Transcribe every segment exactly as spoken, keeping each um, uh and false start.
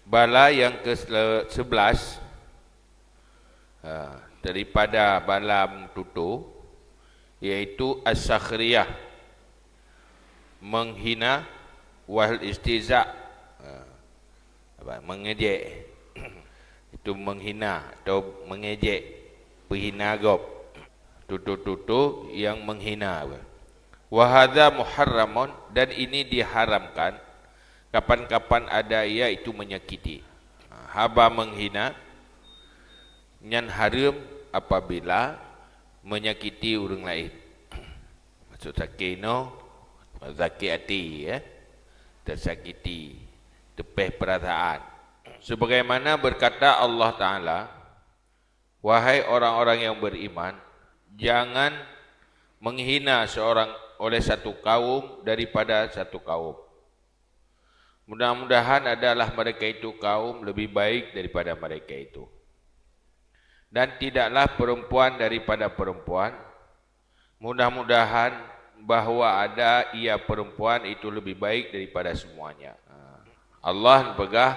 Bala yang ke sebelas, ha, daripada bala meututoe, yaitu as-sakhriyah, menghina, wal istihza, ha, apa, mengejek. Itu menghina atau mengejek, peuhina gob. Tutoe-tutoe yang menghina. Wa hadza muharramun, dan ini diharamkan. Kapan-kapan ada ia itu menyakiti. Haba menghina nyan hareuem apabila menyakiti ureuëng laén. Maksud sakét nyoe, sakét até, ya. Tersakiti, teupéh perasaan. Sebagaimana berkata Allah Taala, "Wahai orang-orang yang beriman, jangan menghina seorang oleh satu kaum daripada satu kaum. Mudah-mudahan adalah mereka itu kaum lebih baik daripada mereka itu. Dan tidaklah perempuan daripada perempuan, mudah-mudahan bahwa ada ia perempuan itu lebih baik daripada semuanya." Ha. Allah peugah,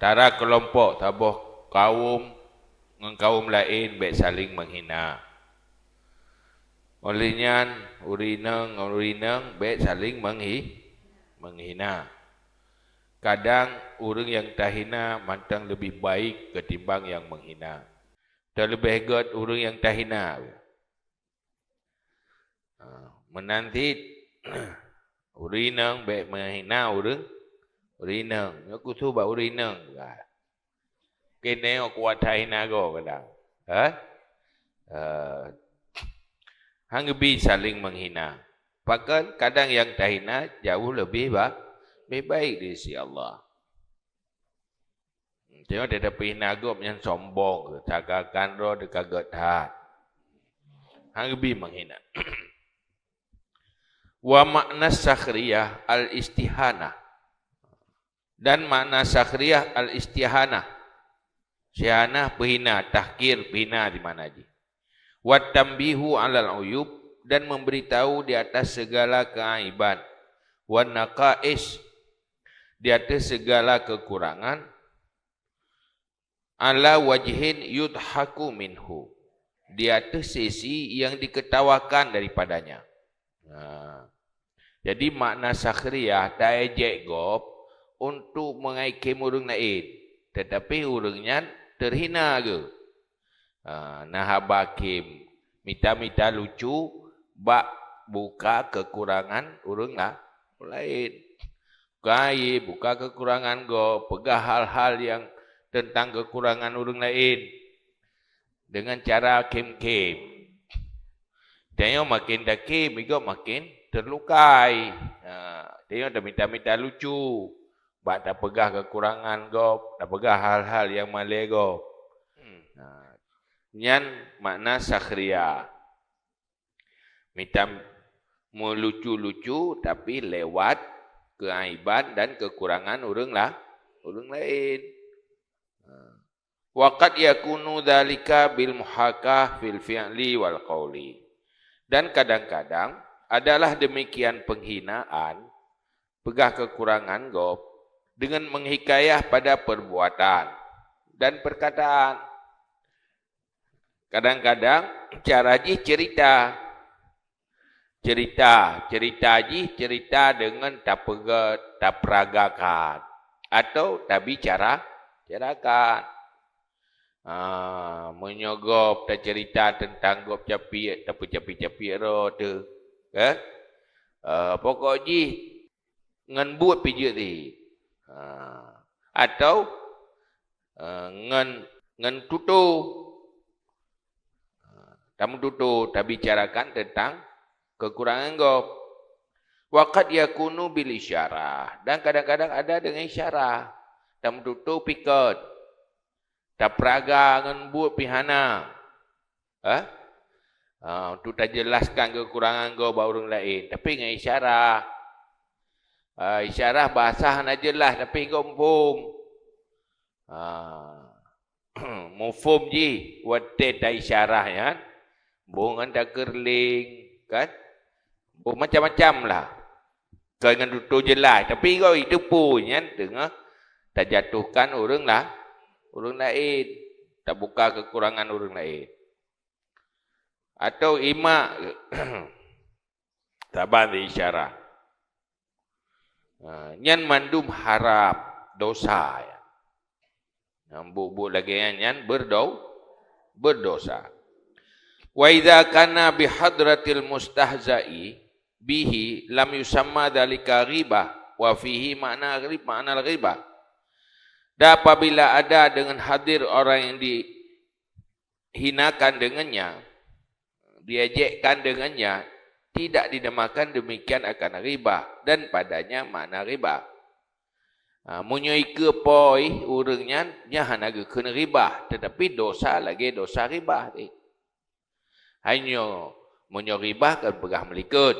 tara keulompok saboh kaum ngon kaum laén bék saléng meuhina. Óh lheueh nyan, ureuëng inong ngon ureuëng inong bék saléng menghi-, meuhina. Kadang ureuëng nyang tahina mantong leubeh baik ketimbang nyang meuhina. Teuleubeh gét ureuëng nyang tahina. Ha, meunan cit, ureuëng inong bék meuhina ureuëng, ureuëng inong. Nyoe khusos bak ureuëng inong. Keuneuk kuat tahina gob kadang. Ha? Eh, hana geubi saléng meuhina. Bahkan kadang nyang tahina jauh leubeh ba-, leubeh baik di sisi Allah. Tengok dia peuhina gob nyang sombong, tagakan droe teuka gét that. Hana geubi meuhina. Wa makna sakhriyah al-istihanah. Dan makna sakhriyah al-istihanah. Istihanah peuhina, tahkir peuhina di mana jih. Wa tanbihu alal uyub, dan memberitahu di atas segala keaiban. Wa naqais, di atas segala kekurangan. Ala wajhin yudhaku minhu, di atas sisi yang diketawakan daripadanya. Ha. Jadi makna sakhriyah, taejek gob untuk meuaikhém ureuëng laén, tetapi ureuëng nyan teuhina geuh. Ha, na haba khém mita-mita lucu bak buka kekurangan ureuëng la-, laén. Buka aib, buka kekurangan gob, peugah hal-hal nyang teuntang kekurangan ureuëng laén deungon cara khém-khém. Tanyoe makin takhém, igob makin terlukai. Ha, tanyoe tamita-mita lucu bak tapeugah kekurangan gob, tapeugah hal-hal nyang malée gob. Ha, nyan makna sakhriyah. Mita meulucu-lucu, tapi lewat keaiban dan kekurangan ureuëng la-, ureuëng laén. Ha. Wa qad yakunu dzalika bil muhakah fil fi'li wal qauli. Dan kadang-kadang adalah demikian penghinaan, peugah kekurangan gob, dengan menghikayah pada perbuatan dan perkataan. Kadang-kadang cara jih cerita. Cerita, cerita jih cerita deungon tapeugét, tapeuragakan, atau tabicara-, bicarakan. Ha, meunyoe gob tacerita teuntang gob capiek, tapeucapiek-capiek droe teuh, kan? Eh, pokok jih ngon buet pih jeuet jih. Ha, atau, eh, ngon, ngon tutoe. Ha, tameututoe, tabicarakan teuntang kekurangan gob. Wa qad yakunu bil isyarah. Dan kadang-kadang ada dengan isyarah. Tameututoe pih kon. Tapeuraga ngon buet pih hana. Ha? Ha, untuk tajelaskan kekurangan gob bak ureuëng laén. Tapi ngon isyarah. Ha, isyarah bahasa hana jeulaih, tapi gob muphom. Ha. Muphom jih watée taisyarah nyan, boh ngon takeureuléng, kan? Boh macam-macam lah. Kon ngon tutoe jeulaih, tapi gob jiteupeu nyan teungoh tajatuhkan ureuëng la-, ureuëng laén, tabuka keukurangan ureuëng laén. Atau imak saban di isyarah. Ha, nyan mandum haram, dosa. Nyang buet-buet lagée nyan, nyan berdo-, berdosa. Wa idza kana bi hadratil mustahza'i bihi lam yusamma dzalika ghibah wa fihi makna ghib-, makna ghibah. Dan apabila ada dengan hadir orang yang dihinakan dengannya, diejekkan dengannya, tidak dinamakan demikian akan ghibah dan padanya makna ghibah. Ha, meunyoe ikeue poi ureuëng nyan, nyan hana geukheun ghibah, tetapi dosa lagée dosa ghibah teuh. Hai nyoe, meunyoe ghibah kan peugah meulikot,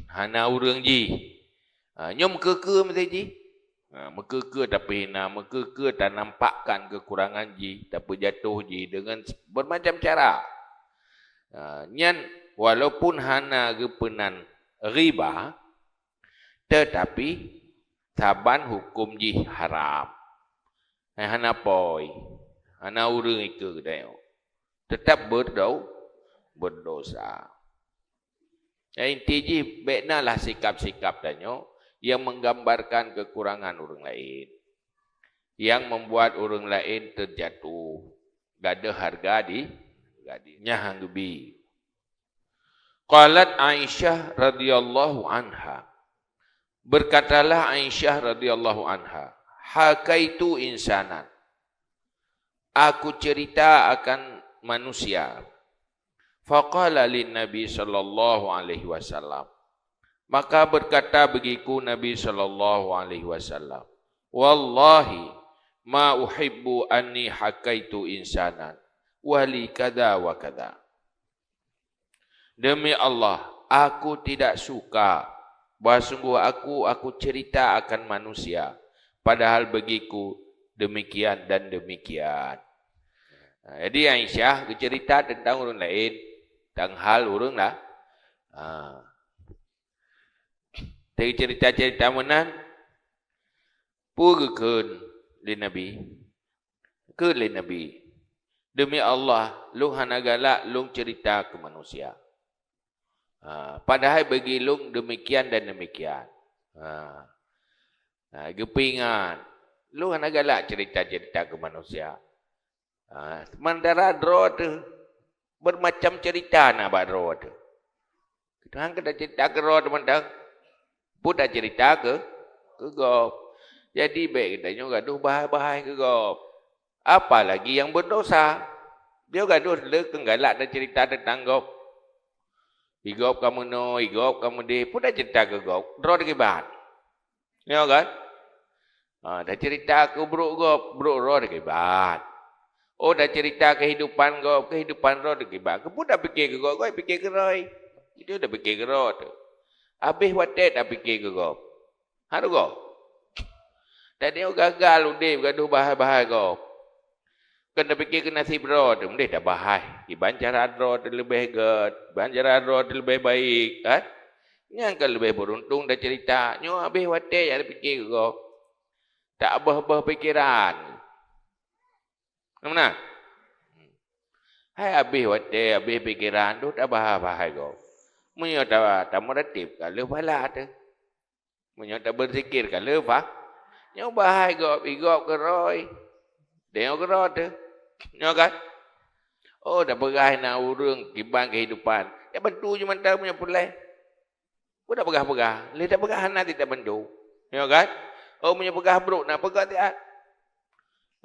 hana ureuëng jih. Ha, nyoe meukeue-keue meusti jih. Ha, meukeue-keue tapeuhina, meukeue-keue tanampakkan keukurangan jih, tapeujatoh jih deungon bermacam cara. Ha, nyan walaupun hana geupeunan ghibah, tetapi saban huköm jih haram. Hai hana poi, hana ureuëng ikeue geutanyoe. Teutap berdo-, berdosa. Nyang inti jih, bék na lah sikap-sikap tanyoe nyang menggambarkan kekurangan ureuëng laén, nyang membuat ureuëng laén terjatuh, gadôh hareuga di, hareuga di, nyan han geubi. Qalat Aisyah radhiyallahu anha. Berkatalah Aisyah radhiyallahu anha, "Hakaitu insanan." Aku cerita akan manusia. Faqala lin Nabi sallallahu alaihi wasallam. Maka berkata bagiku Nabi sallallahu alaihi wasallam, "Wallahi ma uhibbu anni hakaitu insanan, wa li kadza wa kadza." Demi Allah, aku tidak suka bahwa sungguh aku, aku cerita akan manusia, padahal bagiku demikian dan demikian. Ha, jadi Aisyah geucerita tentang ureuëng laén, tentang hal ureuëng la-, ha. Dari cerita-cerita meunan, peue geukheun lé Nabi? Kheun lé Nabi, "Demi Allah, lôn hana galak lôn cerita keu manusia. Ha, padahai bagi lôn demikian dan demikian." Ha. Ha, geupeuingat, lôn hana galak cerita-cerita keu manusia. Ha, sementara droe teuh, bermacam cerita na bak droe teuh. Tuhan keuh tacerita keudroe teumantong, peue tacerita keu, keu gob. Jadi, bék geutanyoe gadoh bahai-bahai keu gob. Apalagi nyang berdosa. Nyoe gadoh le keu galak tacerita teuntang gob. I gob ka meunoe, i gob ka meudeh, peue tacerita keu gob, droe teukiban. Nyoe kan? Ha, tacerita keu brok gob, brok droe teukiban. Oh, tacerita kehidupan gob, kehidupan droe teukiban. Keupeue tapike keu gob, gob pike keu droe. Itu tapike keu droe teuh. Habéh watée tapike keu gob. Hareuga. Tanyoe gagal udeb gadoh bahai-bahai gob. Kon tapike keu naseb droe teuh, meudeh tabahai. Kiban cara droe teuh leubeh gét, kiban cara droe teuh leubeh baik, kan? Nyan ka leubeh beuruntung tacerita. Nyoe habéh watée jak tapike keu gob. Taboh-boh pikeran. Meunan? Hai habéh watée, habéh pikeran, deuh tabahai-bahai gob. Meunyoe ta-, tameuratéb ka lheueh pahala teuh. Meunyoe tabeuzikir ka lheueh pah-, nyoe bahai gob, i gob keudroe. Deungoe keudroe teuh. Nyoe kan? Oh, tapeugah na ureuëng kiban kehidupan. Ya bantu jih mantong meunyoe peureulée. Peue tapeugah-peugah? Lé tapeugah hana teuh tabantu. Nyoe kan? Oh, meunyoe peugah brok na peugah siat.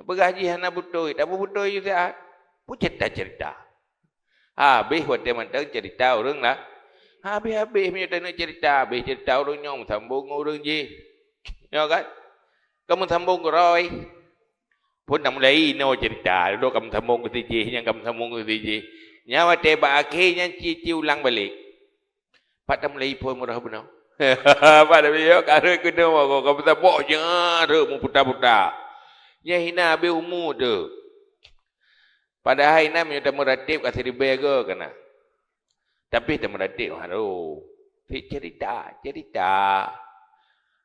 Peugah jih hana beutôi, tapi beutôi jih siat. Peue cerita-cerita? Habéh watée mantong cerita ureuëng lah. Habéh-habéh meunyoe taneuk cerita, habéh cerita ureuëng nyoe meusambong ngon ureuëng jih. Nyoe kan? Ka meusambong keudroe. Phon na mulai inoe cerita, lôn ka meusambong keu si jih, nyan ka meusambong keu si jih. Nyan watée bak akhé nyan ci-ci ulang balek. Pat tamulai phon meuroh bunoe. Pat tamulai ka rhot keunoe, ka meutabok nyan rhot meuputa-puta. Nyan hina habéh umu teuh. Padahai na meunyoe tameuratéb ka siribée goe kana. Tapi tameuratéb harôh. Cit cerita, cerita.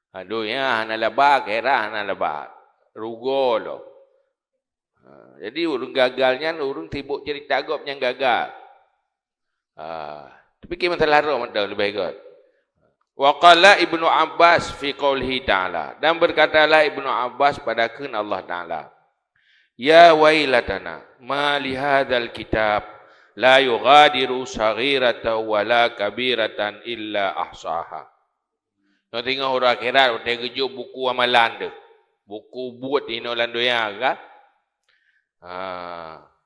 Aduh, nyan hana laba, kira hana laba. Rugoe lom. Ha, jadi ureuëng gagal nyan, ureuëng sibuk cerita gob nyang gagal. Ha, tapi keu masalah droe mantong leubeh göt. Wa qala Ibnu Abbas fi qaulihi ta'ala, dan berkatalah Ibnu Abbas pada kheun Allah Ta'ala, "Ya wailatana, ma li hadzal kitab la yughadiru saghiratan wa la kabiratan illa ahsaha." Nyoe teungoh uroe akhirat, watée geujok buku amalan teuh, buku buet inoe lam donya kan? Ha,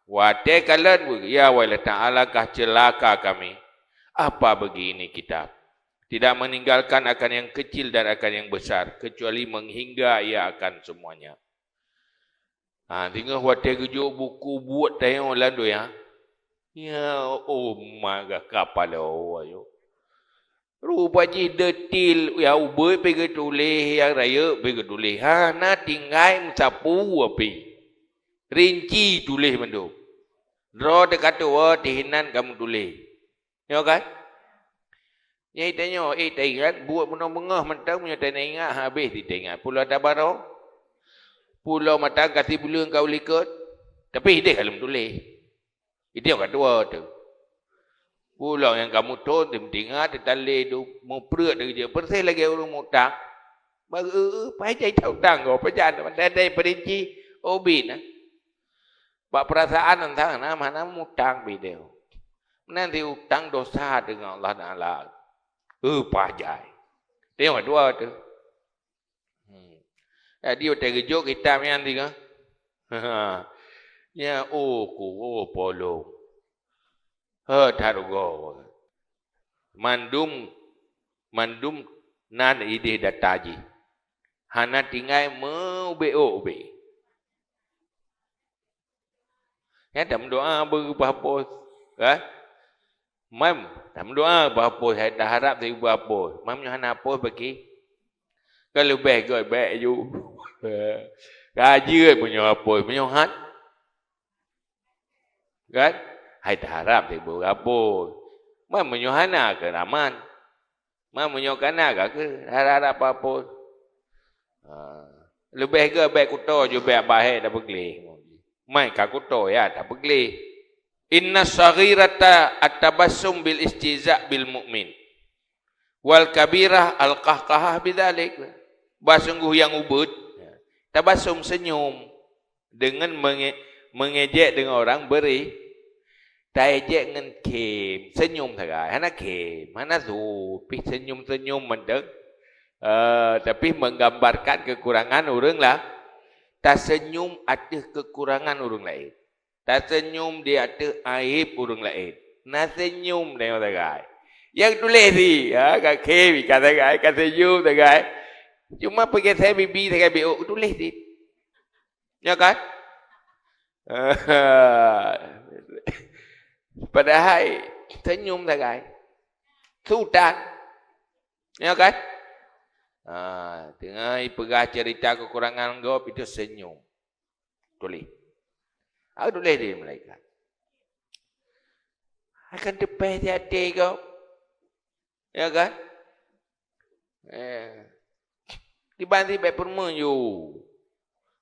watée kalon, "Ya wailatana, alangkah celaka kami, apa begini kitab? Tidak meninggalkan akan yang kecil dan akan yang besar, kecuali menghingga ia akan semuanya." Ha, teungoh watée geujok buku buet tanyoe lam donya. Ya, oh, maga kapalo ayo. Rupa jih detail, ya ubit pi geutuléh, ya rayeuk pi geutuléh. Hana tinggai meusapeue pi. Rinci tuléh mandum. Droe teuka tuwoe tihinan kamoe tuléh. Nyoe kan? Nyang tanyoe, eh, taingat, buet meunoe beungoh mantong, meunyoe taingat, habéh di taingat. Pulo tabarong, pulo mata ka sibuleuen ka u likot, tapi ideh ka lom tuléh. Ideh ka tuwoe teuh. Pulo nyang ka muthon, teumeuntingat, teutalé, du-, mupreuet, teukeujeuet, persis lagée ureuëng mutang. Ba, eh, eh, pajan utang gob, pajan, dai-dai perinci, ubit na. Bak peurasaan nyan, na, hana mutang bideu. Meunan di utang dosa deungon Allah Taala. Eh, pajan. Teungoh dua tu. Hmm. Jadi, watée geujok kitab nyan tiga. Nya, oh, ku, oh, polong. He, that rugoe. Mandum, mandum nan ideh data jih. Hana tinggai meubeuôk ubé. Nyan tameudoa beu geupeuhapus, kan? Mam, tameudoa beuhapus, hai taharab teuh beuhapus. Mam nyoe hana hapus bagi. Ka leubeh göt bék ju. Ka jeuet meunyoe hapus, meunyoe hat. Kan? Hai taharab teuh beuhapus. Mam meunyoe hana keu raman. Ma meunyoe kana ka keuh harap-harap hapus. Ha. Leubeh geuh bék kuto jubek bahé tapeugleh. Mai ka kuto ya tapeugleh. Inna saghirata at-tabassum bil istihza bil mu'min. Wal kabirah al-qahqahah bidzalik. Bah sungguh nyang ubit, tabassum senyum. Deungon menge-, mengejek deungon orang beri, taejek ngon khém, senyum sagai, hana khém, hana su, pih senyum-senyum mantong. Eh, tapi menggambarkan kekurangan ureuëng la-, tasenyum ateueh kekurangan ureuëng laén. Tasenyum di ateueh aéb ureuëng laén. Na senyum deungon sagai. Nyang tuléh di, ha, ka khém, ka sagai, ka senyum sagai. Cuma peugeusé bibi sagai biôk, tuléh di. Ya kan? Padahai senyum sagai. Sultan. Ya kan? Ha, teungoh ipeugah cerita kekurangan gob itu senyum. Tuléh. Aku tuléh di malaikat. Akan teupéh di até gob. Ya kan? Eh. Dibantu bék peurumoh ju.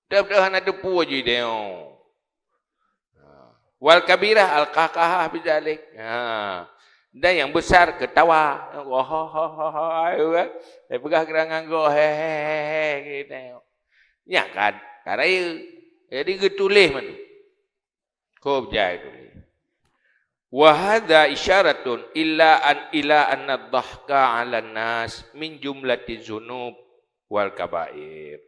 Dah-dah hana teupeu ju idéh. Ha. Wal kabirah al-qahqahah bidzalik. Ha. Dan yang besar ketawa. Ho, ho, ho, ho, ho, ayo, kan? Dia peugah kerangan go, he, he, he, he, gitu. Nyan kan, karaya. Jadi geutuléh manu. Kop jai tuléh. Wa hadza isyaratun illa an, ila anna dhahka 'alan nas min jumlati dzunub wal kabair.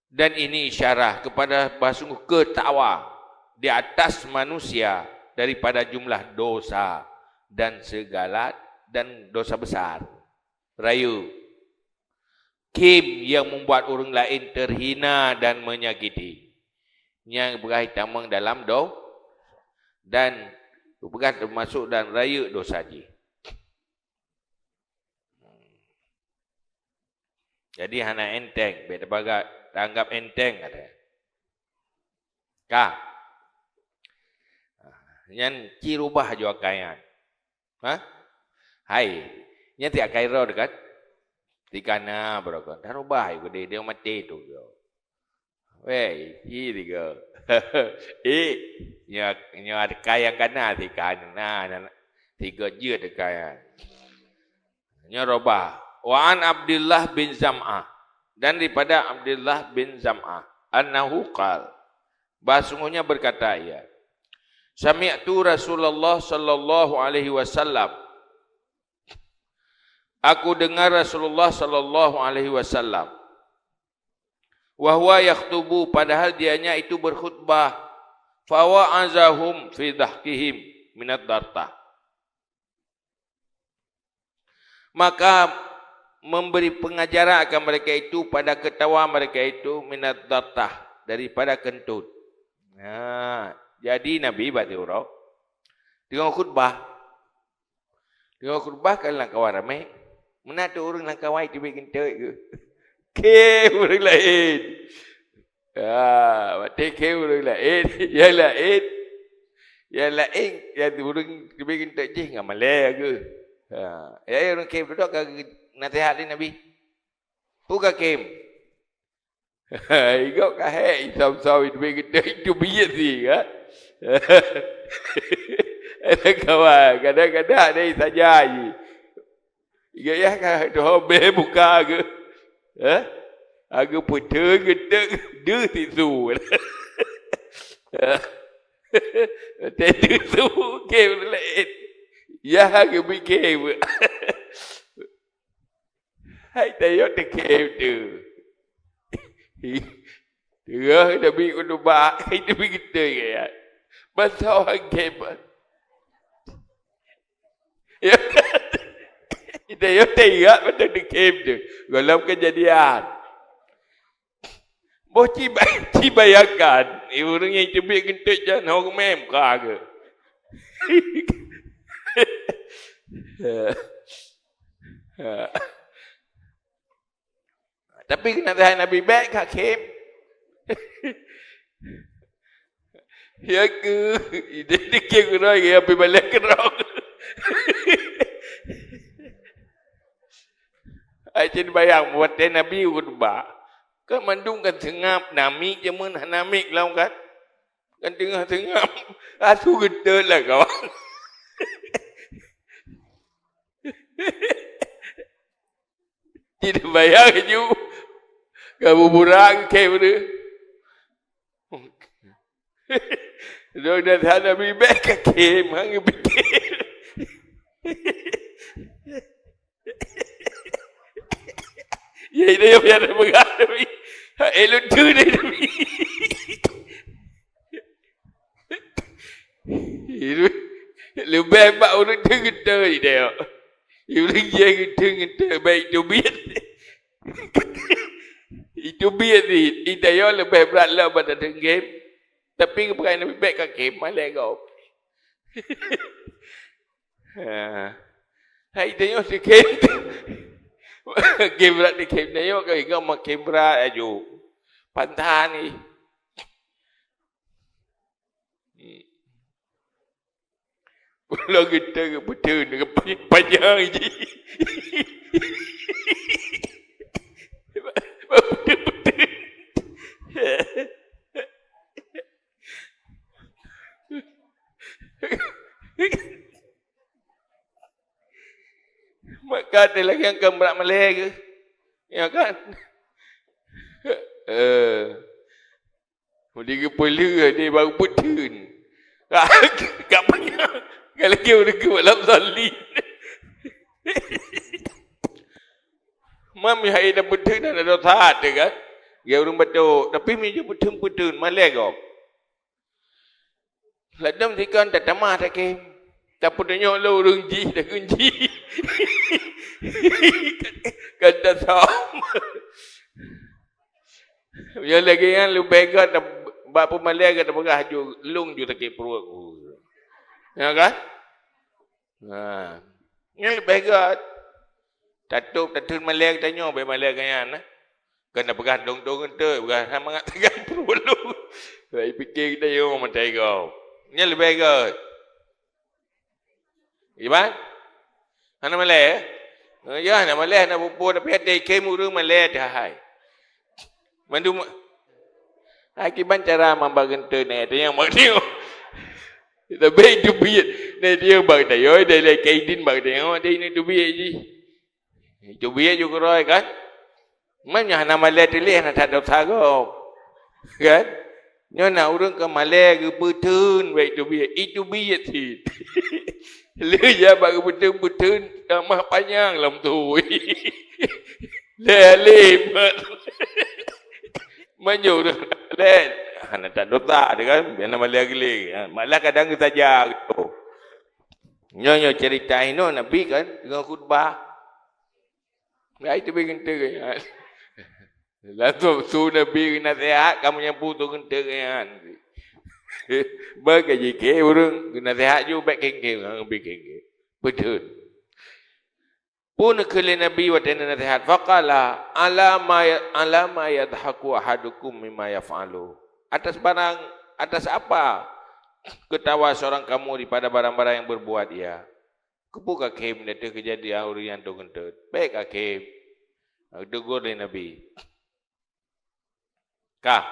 Dan ini isyarah kepada bahwa sungguh ketawa di atas manusia daripada jumlah dosa dan segala dan dosa besar. Rayeuk. Khém yang membuat ureuëng laén terhina dan menyakiti. Nyang peugah tamong dalam do-, dan peugah termasuk dan rayeuk dosa jih. Jadi hana enteng, bék tabaga, taanggap enteng kata. Ka. Nyan ci rubah ju akai nyan. Ha? Hai, nyan ti akai droe dekat. Tikana barokon. Tarubah yu gede dia mati tu yo. Wei, hi tiga. Eh, nyoe, nyoe ada kayang kana si kan. Nah, nah, nah. Tiga jeuet ada kayang. Nyoe Robah. Wa an Abdullah bin Zam'ah. Dan daripada Abdullah bin Zam'ah. Annahu qal. Bahasungguhnya berkata ia. Sami'tu Rasulullah sallallahu alaihi wasallam. Aku dengar Rasulullah sallallahu alaihi wasallam. Wa huwa yakhtubu, padahal dianya itu berkhutbah. Fawa'azahum fi dhahkihim minad dartah. Maka memberi pengajaran akan mereka itu pada ketawa mereka itu minad dartah, daripada kentut. Nah, jadi Nabi bak siuroe teungoh khutbah. Teungoh khutbah kan lam kawan ramé. Meunan tu ureuëng lam kawan teubiet keuntut geuh. Khém ureuëng laén. Ha, watée khém ureuëng laén, nyang laén, nyang laén, nyang ureuëng teubiet keuntut jih ngon malée geuh. Ha, ya, ya, ureuëng khém dudoe ka geunaseuhat lé Nabi. Peue ka khém? Igok ka hék, isam-sam, itu biet, itu biet sih, kan? Ada kawan, kadang-kadang ada yang saja je. Igok ya ka tuho beh muka ke. Eh? Aku putih getek deh tisu. Teh tisu ke lain. Ya ke fikir. Hai tayok teukhém tu. Teuh Nabi khutubah, hai Nabi geutôi gaya. Bansawan khém. Ya. Tayok teuh, beutôi teukhém tu. Golom keujadian. Boh ci ba-, ci bayangkan, ureuëng nyang teubiet keuntut jan ho geumém ka geuh. Tapi keunan naseuhat Nabi bék ka khém. Ya ke, idéh dikir keudroe, ya pi balek keudroe. Ai cit bayang, watée Nabi khutbah. Kan mandum kan seungab, namiet jameun hana miet lom kan. Kan teungoh seungab, asu geutôt lah kawan. Tidak bayang ju. Kamu burak ke mana? Dong dan sana bibek kaki, mang bibek. Ya, itu yang biar pegang tapi. Eh, lucu deh tapi. Leubeh bak ureuëng teuh geutôi deh. Ureuëng jih geutôi geutôi baik teubiet. Itu biet sih. Itu yo leubeh brat lah pada dengkem. Tapi kepekai Nabi baik kaki malai kau. Ha. Hai tengok sikit. Game berat ni game tengok ke ikan makin berat aju. Pantang ni. Hmm. Ulah kita ke betul dengan panyang-panyang je. Betul-betul. Maka ada lagi yang kau berat malai ke? Ya kan? Eh. Udah kepala dia baru betul. Kat banyak. Kalau dia udah ke malam salin. Mam hai dah betul dah ada dosa dia kan. Dia urang betul. Tapi meja betul-betul malai kau. Ladom sikan tatamah takem. Tapeutunyok lé ureuëng jih takheun jih. Kan tasam. Nyang lagée nyan leubeh gét bak peumalée gét peugah ju lông ju sakét pruet. Ya kan? Ha. Nyan leubeh gét. Tatôb tateun malée tanyoe bak malée geuh nyan. Kan peugah dong-dong enteuk, peugah mangat tegang pruet lông. Lai pikir kita yo mata igau. Nyan leubeh gét. Iban? Hana malée? Ya, hana malée, hana peue-peue, tapi até ikem ureuëng malée dah hai. Mandum Akiban cara mamba geunteuk nyan, tanyong bak tanyong. Tapi itu biet. Nah, dia bak tayoi, dia lai kaidin bak tayong, dia ini tu biet ji. Itu biet juga roy kan? Mana hana malai tuléh, hana that dosa gob. Kan? Nyoe na ureuëng ka malai geubeuteun baik itu biet. Itu biet cit. Le ya bak geubeuteun-beuteun tamah panyang lam tu. Lé alim. Manjur lé. Hana that dosa dia kan. Biar nama lé gele. Ha, malah kadang kita jaga tu. Nyoe-nyoe cerita inoe Nabi kan dengan khutbah. Ai teubiet geunteuk nyan. Langsung su Nabi nasihat, kamu nyang pu tu geunteuk nyan. Bagaji ke ureuëng nasihat ju baik kengke, ngambi kengke. Betul. Pun keu lé Nabi watée nasihat, faqala, "Ala ma ya-, ala ma yadhaku ahadukum mimma yaf'alu?" Atas barang, atas apa ketawa seorang kamu daripada barang-barang yang berbuat ia? Keupeue ka khém ateueh keujadian ureuëng nyan tu geunteuk? Bék ka khém. Tegur lé Nabi. Ka.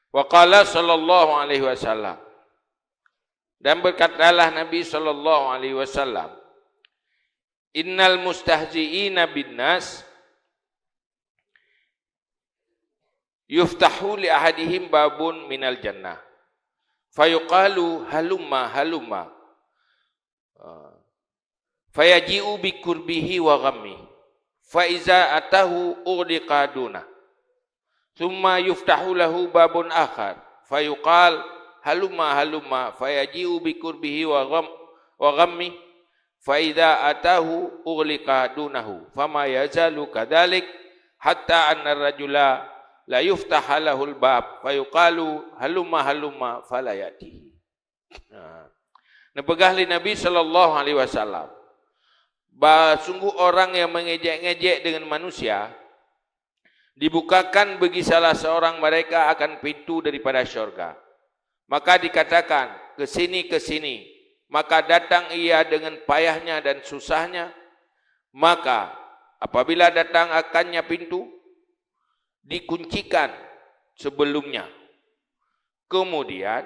Wa qala sallallahu alaihi wasallam. Dan berkatalah Nabi sallallahu alaihi wasallam, "Innal mustahzi'ina bin nas yuftahu li ahadihim babun minal jannah. Fayuqalu, 'Halumma, halumma.'" Ah. "Fayaji'u bi kurbihi wa ghammi. Fa iza atahu ughliqa duna. Tsumma yuftahu lahu babun akhar. Fayuqal, 'Halumma, halumma.' Fayaji'u bi kurbihi wa gham-, wa ghammi. Fa iza atahu ughliqa dunahu. Fama yazalu kadzalik hatta anna rajula la yuftaha lahul bab. Fayuqalu, 'Halumma, halumma.' Fala ya'tihi." Ha. Neupeugah lé Nabi sallallahu alaihi wasallam, bah sungguh orang yang mengejek-ngejek dengan manusia, dibukakan bagi salah seorang mereka akan pintu daripada syurga. Maka dikatakan, "Ke sini, ke sini." Maka datang ia dengan payahnya dan susahnya. Maka apabila datang akannya pintu, dikuncikan sebelumnya. Kemudian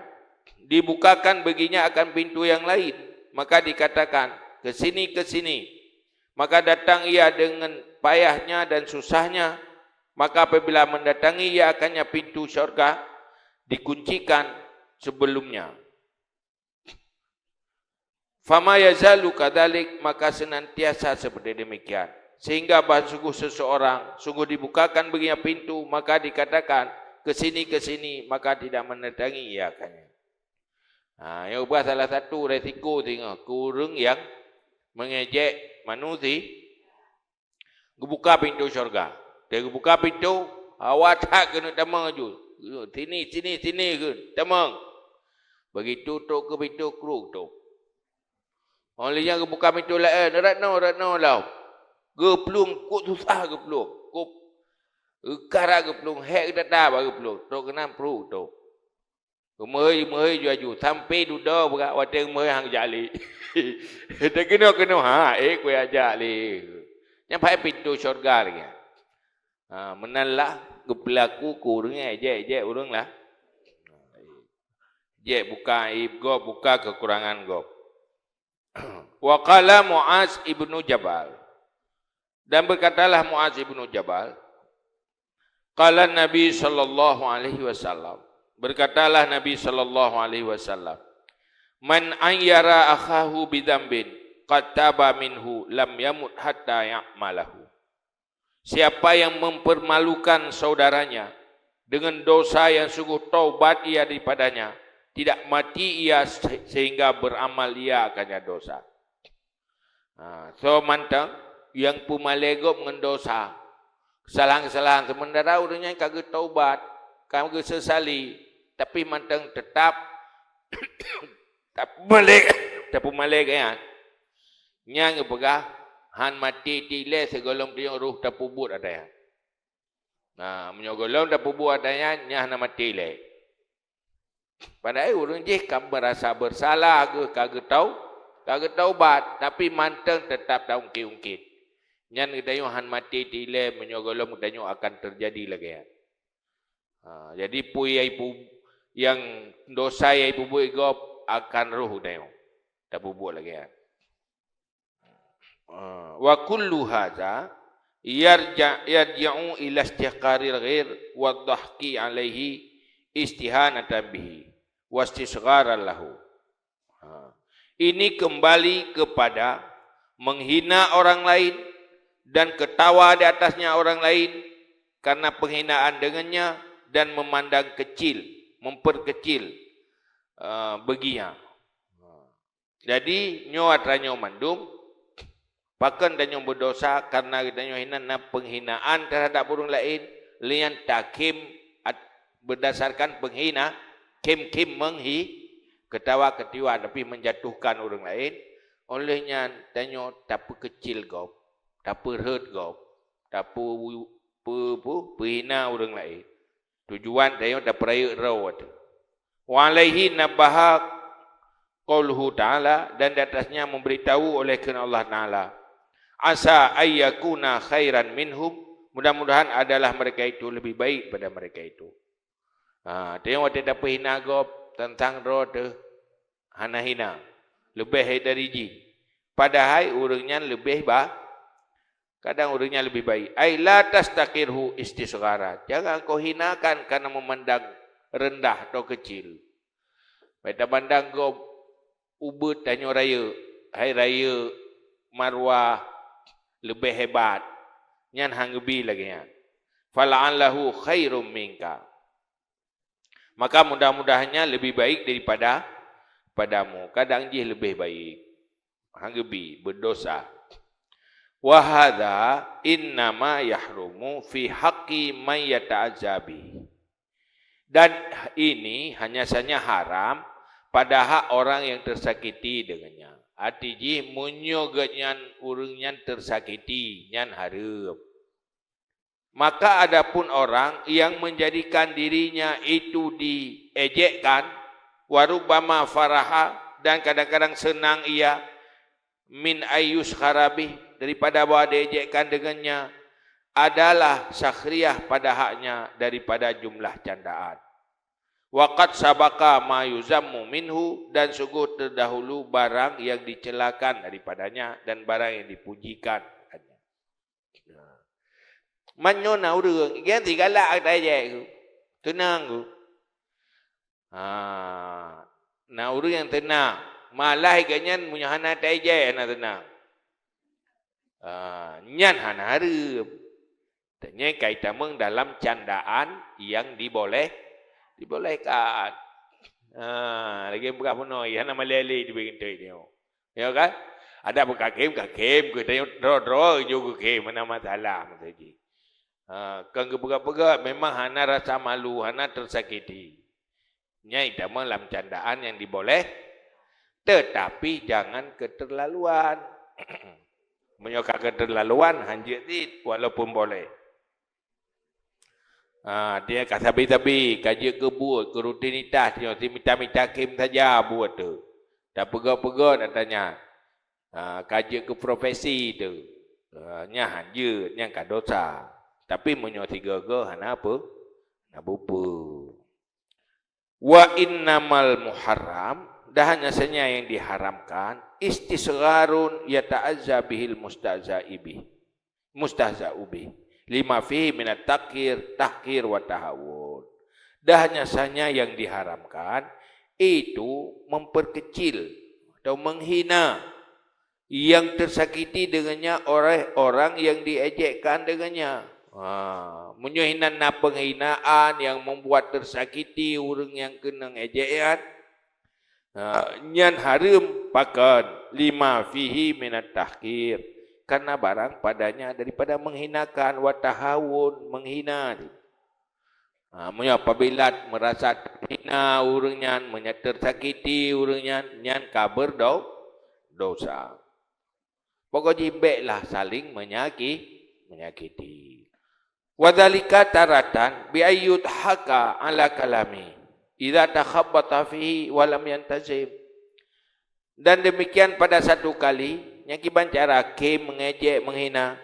dibukakan baginya akan pintu yang lain, maka dikatakan, "Ke sini, ke sini." Maka datang ia dengan payahnya dan susahnya, maka apabila mendatangi ia akannya pintu syurga, dikuncikan sebelumnya. "Fama yazalu kadzalik," maka senantiasa seperti demikian. Sehingga bah sungguh seseorang, sungguh dibukakan baginya pintu, maka dikatakan, "Ke sini, ke sini," maka tidak mendatangi ia akannya. Ha, nyoe bah salah satu resiko singoh keu ureuëng nyang mengejek manusia. Geubuka pintoe syurga. Watée geubuka pintoe, awai that keuneuk tamong laju. "Sini, sini, sini," kheun, "tamong." Begitu trok keu pintoe, kruk trok. Óh lheueh nyan geubuka pintoe laén, "Rot noe, rot noe lom." Geuplueng, kok susah geuplueng. Kok geukarat geuplueng, hék geutata bak geuplueng. Trok keunan, pruk trok. Geumeuhôi, geumeuhôi laju-laju, sampoe dudoe brat watée geumeuhôi han jak lé. Teukeunoe-keunoe, ha, éh, kujak lé. Nyan paih pintoe syurga lagée nyan. Ha, meunan lah geupeulaku keu ureuëng nyan, ejek-ejek ureuëng lah. Ejek buka aib gob, buka keukurangan gob. Wa qala Muaz ibnu Jabal. Dan berkatalah Muaz ibnu Jabal, qala Nabi sallallahu alaihi wasallam, berkatalah Nabi sallallahu alaihi wasallam, "Man ayyara akhahu bidzambin qad taba minhu lam yamut hatta ya'malahu." Siapa yang mempermalukan saudaranya dengan dosa yang sungguh taubat ia daripadanya, tidak mati ia se-, sehingga beramal ia akannya dosa. Ha, soe mantong nyang peumalée gob ngon dosa, keusalahan-keusalahan, seumeuntara ureuëng nyan ka geutaubat, ka geusesali, tapi mantong teutap tapeumalée, tapeumalée geuh nyan. Nyan geupeugah, han maté ilée sigohlom teungoh roh tapeubuet ata nyan. Nah, meunyoe gohlom tapeubuet ata nyan, nyan hana maté ilée. Padahai ureuëng jih ka meurasa beusalah geuh, ka geutau-, ka geutaubat, tapi mantong teutap taungkét-ungkét. Nyan geutanyoe han maté ilée meunyoe gohlom geutanyoe akan teujadi lagée nyan. Ha, jadi peue nyang ipu-, nyang dosa nyang ipeubuet gob akan roh tanyoe tapeubuet lagée nyan. Ha, wa kullu hadza yarja-, yarji'u ila istihqaril ghair wa dhahki alaihi istihanatan bihi wa istisgharan lahu. Ha. Ini kembali kepada menghina orang lain dan ketawa di atasnya orang lain karena penghinaan dengannya dan memandang kecil, memperkecil, eh, baginya. Ha. Jadi, nyoe atra nyoe mandum, pakon tanyoe berdosa karena tanyoe hinan na penghinaan terhadap ureuëng lain, lé nyan takhém at-, berdasarkan penghina, khém-khém menghi-, ketawa-ketiwa tapi menjatuhkan ureuëng lain, oleh nyan tanyoe tapeukeucil gob, tapeurhot gob, tapeu-, peu-, peu-, peuhina ureuëng lain. Tujuan tanyoe tapeurayeuk droe teuh. Wa alaihi nabbaha qauluhu ta'ala, dan di atasnya memberitahu oleh keuheundak Allah Ta'ala, "Asa ayyakuna khairan minhum," mudah-mudahan adalah mereka itu lebih baik pada mereka itu. Ha, tanyoe watée tapeuhina gob teuntang droe teuh hana hina, leubeh dari jih. Padahai ureuëng nyan leubeh ba-, kadang ureuëng nyan leubeh baik. Ai la tastaqirhu istisghara. Jangan kau hinakan karena memandang rendah atau kecil. Bèk tapandang gob ubit tanyoe rayeuk, hai rayeuk marwah leubeh hebat. Nyan han geubi lagée nyan. Fala'allahu khairum minka. Maka mudah-mudahannya lebih baik daripada padamu. Kadang jih leubeh baik. Han geubi, berdosa. Wa hadza innama yahrumu fi haqqi man yata'azza bih. Dan ini hanya saja haram pada hak orang yang tersakiti dengannya. Arti jih, meunyoe geuhnyan ureuëng nyan tersakiti, nyan hareuem. Maka adapun orang yang menjadikan dirinya itu diejekkan, wa rubbama faraha, dan kadang-kadang senang ia, min ayyuskhara bih, daripada bahwa diejekkan dengannya, adalah sakhriyah pada haknya daripada jumlah candaan. Wa qad sabaqa ma yuzammu minhu, dan sungguh terdahulu barang yang dicelakan daripadanya dan barang yang dipujikan. Meunyoe na ureuëng, geuhnyan galak taejek ku, teunang ku. Ha, na ureuëng nyang teunang, malah geuhnyan meunyoe hana taejek hana teunang. Ha, nyan hana hareuem. Tanyoe ka itamong dalam candaan yang diboleh, dibolehkan. Ha, lagée peugah bunoe, hana malée lé dibagi nyoe. Ya kan? Ada beukakhém, kakhém, geutanyoe droe-droe ju geukhém, hana masalah maksud jih. Ha, kon geupeugah-peugah, memang hana rasa malu, hana tersakiti. Nyan itamong lam candaan yang diboleh, tetapi jangan keterlaluan. Meunyoe ka keterlaluan, hanjeuet cit, walaupun boleh. Ha, dia ka sabe-sabe, ka jeuet keu buet, keu rutinitas nyoe, si mita-mita khém saja buet tu. Tapeugah-peugah na tanya. Ha, ka jeuet keu profesi tu. Ha, nyan hanjeuet, nyan ka dosa. Tapi meunyoe sigoe-goe hana apa? Hana bupeue. Wa innamal muharram, dan hanya saja yang diharamkan, istisgharun yata'azza bihil mustahza'i bih, mustahza'u bih, lima fihi minat takir, tahkir wa tahawun. Dan hanya saja yang diharamkan, itu memperkecil atau menghina yang tersakiti dengannya oleh orang yang diejekkan dengannya. Ha, meunyoe hinan na penghinaan yang membuat tersakiti ureuëng nyang keunong ejek nyan, ha, nyan hareuem pakon lima fihi minat tahkir, karena barang padanya daripada menghinakan, wa tahawun, menghina. Ha, meunyoe apabila merasa terhina ureuëng nyan, meunyoe tersakiti ureuëng nyan, nyan ka berdo-, dosa. Pokok jih béklah saling menyaki-, menyakiti. Wa dzalika taratan bi ayyudhaka ala kalami idza takhabbata fihi wa lam yantazim. Dan demikian pada satu kali, nyang kiban cara khém, mengejek, menghina,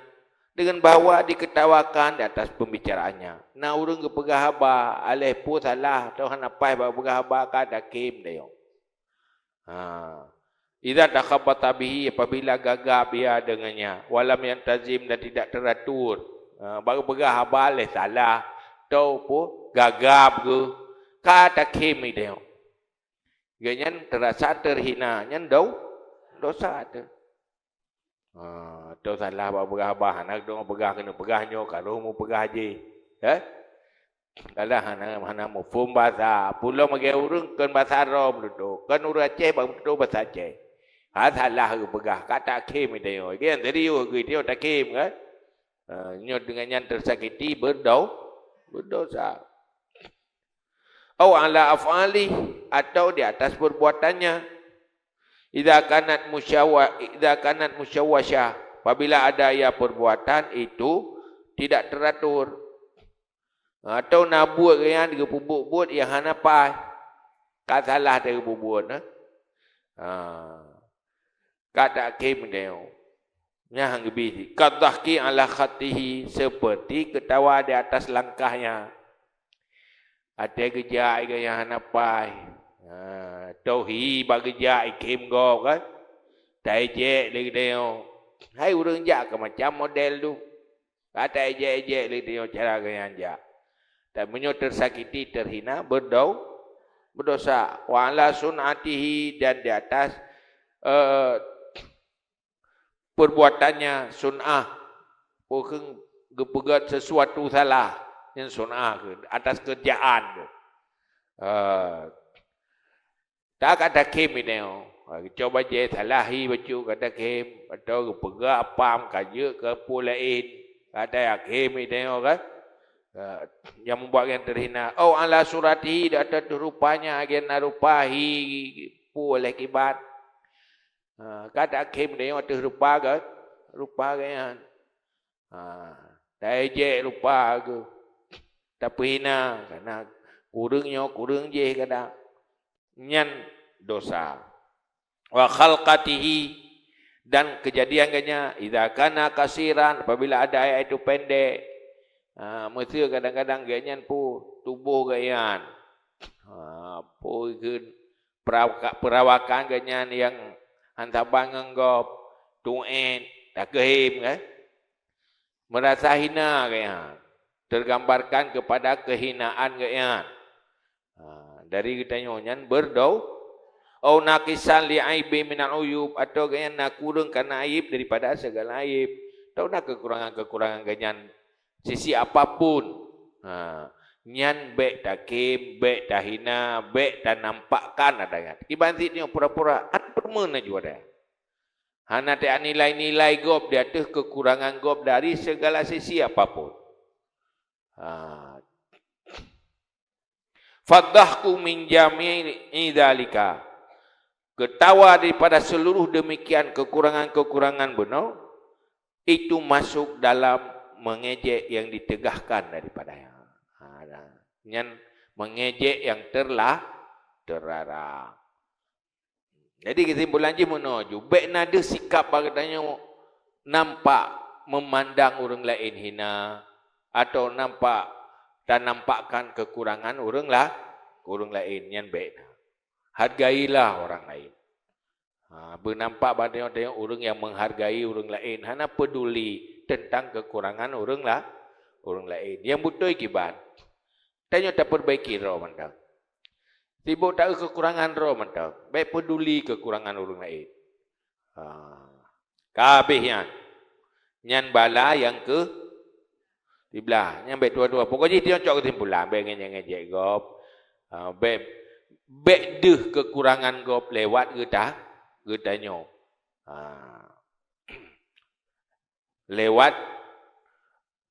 Dengan bahwa diketawakan di atas pembicaraannya. Na ureuëng geupeugah haba, aléh peue salah, atau hana paih bak peugah haba, ka takhém dayong. Ha. Idza takhabbata bihi, apabila gagab ia dengannya, walam yantazim, dan tidak teratur. Ha, baru peugah haba lé salah, atau pun gagab geuh, ka takhém idéh. Geuhnyan terasa terhina, nyan dau-, dosa teuh. Ha, atau salah bak peugah haba, hana dong peugah keuneuk peugah nyoe, ka roh meupeugah jih. Eh? Kadang hana, hana muphom basa. Pulo magée ureuëng kon basa droe meututoe. Kon ureuëng Aceh bak meututoe basa Aceh. Ha, salah geupeugah, ka takhém idéh. Geuhnyan serius geuh idéh takhém kan? Ha, nyoe dengan nyan tersakiti berdau-, berdosa. Au ala af'ali, atau di atas perbuatannya. Idza kanat musyawa-, idza kanat musyawwasyah, apabila ada ia perbuatan itu tidak teratur. Atau na buet geuhnyan geupeubuet-buet nyang hana paih. Ka salah teuh geupeubuet, eh. Ha. Ka takhém dayong. Nyan han geubri. Kadzahki ala khattihi, seperti ketawa di atas langkahnya. Watée geujak geuhnyan hana paih. Ha, tohi bak geujak ikhém gob kan. Taejek lé geutanyoe. Hai ureuëng jak keu macam model tu. Ka taejek-ejek lé geutanyoe cara geuhnyan jak. Dan meunyoe tersakiti, terhina, berdau-, berdosa. Wa ala sun'atihi, dan di atas, eh, perbuatannya sun'ah, peue kheueh geupeugét sesuatu salah, nyan sun'ah kheueh, atas kerjaan kheueh. Eh, tak ka takhém idéh, eh, geucok bajée salah hi bacut ka takhém, atau geupeugét apam ka jeuet keu peue laén, ka takhém idéh kan? Eh, nyang mubuat nyang terhina. Au ala suratihi, di ateueh rupanya, agen na rupa hi peue lé kiban. Ha, ka takhém dayong ateueh rupa geu-, rupa geuhnyan. Ha, taejek rupa geuh, tapeuhina, karena kureueng nyoe, kureueng jéh kadang. Nyan dosa. Wa khalqatihi, dan kejadian geuhnyan, idza kana qasiran, apabila ada ayat itu pendek. Ha, meuseu kadang-kadang geuhnyan peue tuboh geuhnyan. Ha, peue kheun Peuraka-, peurawakan geuhnyan nyang han saban ngon gob, tuét, takeuhém, kan? Meurasa hina geuhnyan, tergambarkan kepada kehinaan geuhnyan. Ha, dari geutanyoe nyan beurdau-, au naqisan li aibi minal uyub, atau geuhnyan na kureueng karena aib daripada segala aib, atau na kekurangan-kekurangan geuhnyan sisi apapun. Ha, nyan bék takhém, bék tahina, bék tanampakkan adat nyan. Kiban sit nyoe pura-pura, an peurumeuen laju adat nyan. Hana tanilai-nilai gob di ateueh kekurangan gob dari segala sisi apapun. Ha. Fadhahku min jami'i dzalika. Ketawa daripada seluruh demikian kekurangan-kekurangan bunoe, itu masuk dalam mengejek yang ditegahkan daripada nyan. Ha, nyan mengejek yang terla-, terlarang. Jadi, kesimpulan jih meunoe ju, bék na deuh sikap bak geutanyoe nampak memandang ureuëng laén hina, atau nampak tanampakkan kekurangan ureuëng la-, ureuëng laén, nyan bék na. Hargailah orang lain. Ha, beunampak bak tanyoe-tanyoe ureuëng nyang menghargai ureuëng laén, hana peduli tentang kekurangan ureuëng la-, ureuëng laén. Nyang beutôi kiban, tanyoe tapeurbaiki droe mantong. Sibok taeu kekurangan droe mantong, bék peduli kekurangan ureuëng laén. Ha. Ka habéh nyan. Nyan bala nyang keu siblah. Nyan bék dua-dua. Pokok jih tanyoe cok keusimpulan, bék ngejek-ngejek gob. Ha, bék, bék deuh kekurangan gob lewat geuta-, geutanyoe. Ha. Lewat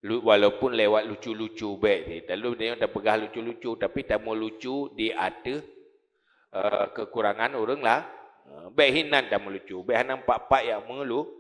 lu-, walaupun lewat lucu-lucu bék sit. Lalu tanyoe tapeugah lucu-lucu, tapi tameulucu di ateueh, eh, kekurangan ureuëng la-, eh, bék hinan tameulucu, bék hana nampak pat nyang meulu-,